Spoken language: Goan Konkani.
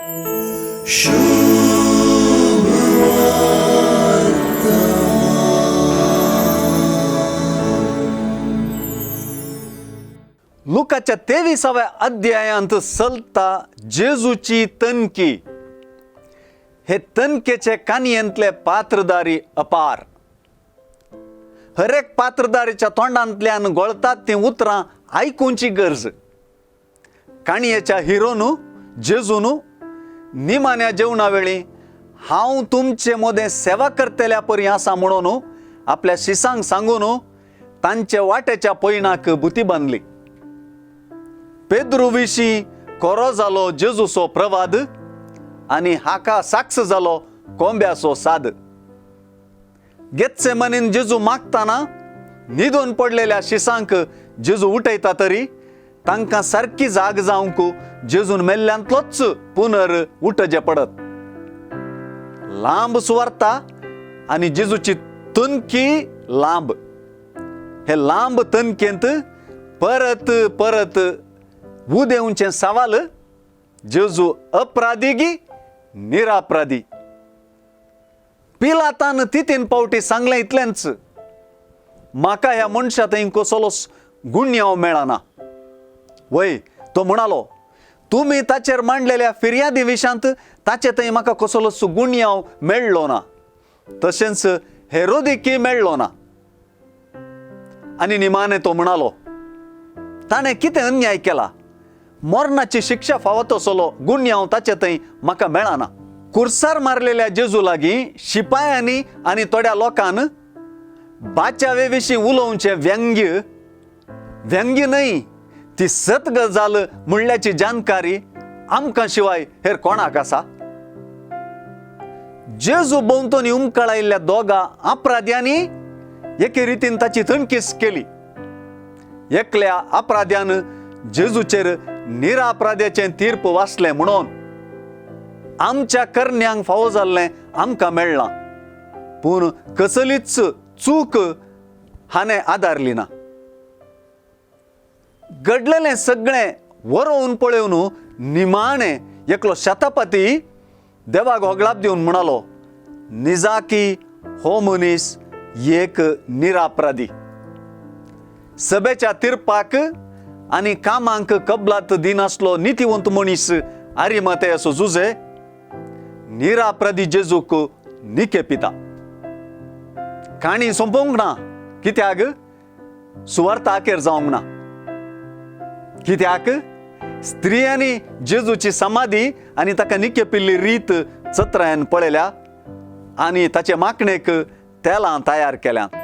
लुकाच्या 23व्या अध्यायांत चलता जेजूची तनकी. हे तनकेचे काणयेंतले पात्रदारी अपार. हर एक पात्रदारीच्या तोंडांतल्यान गळतात तीं उतरां आयकुची गरज. काणयेच्या हिरोनू जेजूनू निमाण्या जेवणा वेळी हांव तुमचे मदें सेवा करतल्या परी आसा म्हणून आपल्या शिसांक सांगून तांचे वाटेच्या पयणाक बुती बांदली. पेद्रू विशीं कोरो जालो जेजूचो प्रवाद आनी हाका साक्ष जालो कोंब्याचो साद. गेत्सेमनीन जेजू मागताना न्हिदून पडलेल्या शिसांक जेजू उठयता तरी तांकां सारकी जाग जावंक जेजून मेल्ल्यांतलोच पुनर उठजे पडत. लांब सुवार्ता आनी जेजूची तनकी लांब. हे लांब तनकेंत परत परत उदेवचें सवाल, जेजू अपराधी निरापराधी. पिलातान तितीन पावटी सांगलें इतलेंच, म्हाका ह्या मनशा थंय कसलोच गुन्यांव मेळना. वय तो म्हणालो, तुमी ताचेर मांडलेल्या फिर्यादी विशांत ताचे थंय म्हाका कसलोच गुन्यांव मेळ्ळो ना, तशेंच हेरोदिकी मेळ्ळो ना. आनी निमाणे तो म्हणालो, ताणें कितें अन्याय केला, मरणाची शिक्षा फावो तसलो गुन्यांव ताचे थंय म्हाका मेळना. कुर्सार मारलेल्या जेजू लागीं शिपायांनी आनी थोड्या लोकान बाचावे विशीं उलोवचें व्यंग्य, व्यंग्य न्हय ती सत गजाल म्हणल्याची जानकारी आमकां शिवाय हेर कोणाक आसा. जेजू भोंवतणी उमकळायिल्ल्या दोगा अपराध्यांनी एके रितीन ताची तणकीस केली. एकल्या अपराध्यान जेजूचेर निरापराध्याचें तीर्प वाचलें म्हणून आमच्या करण्यांक फावो जाल्लें आमकां मेळ्ळां, पूण कसलीच चूक हाणें आदारली ना. घडलेलें सगळें वरोवन पळोवन निमाणें एकलो शतपती देवाक होगळाप दिवन म्हणालो, निजाकी हो मनीस एक निरापराधी. सभेच्या तिरपाक आनी कामांक कबलात दिनासलो नितीवंत मनीस आरिमातेयाचो जुजे निरापराधी जेजूक निके पिता. काणी सोंपोवंक ना, कित्याक सुवार्थ आखेर जावंक ना. कित्याक स्त्रियांनी जेजूची समाधी आनी ताका निके पिल्ली रीत चत्रायन पळयल्या आनी ताचे मागणेक तेलां तयार केल्यात.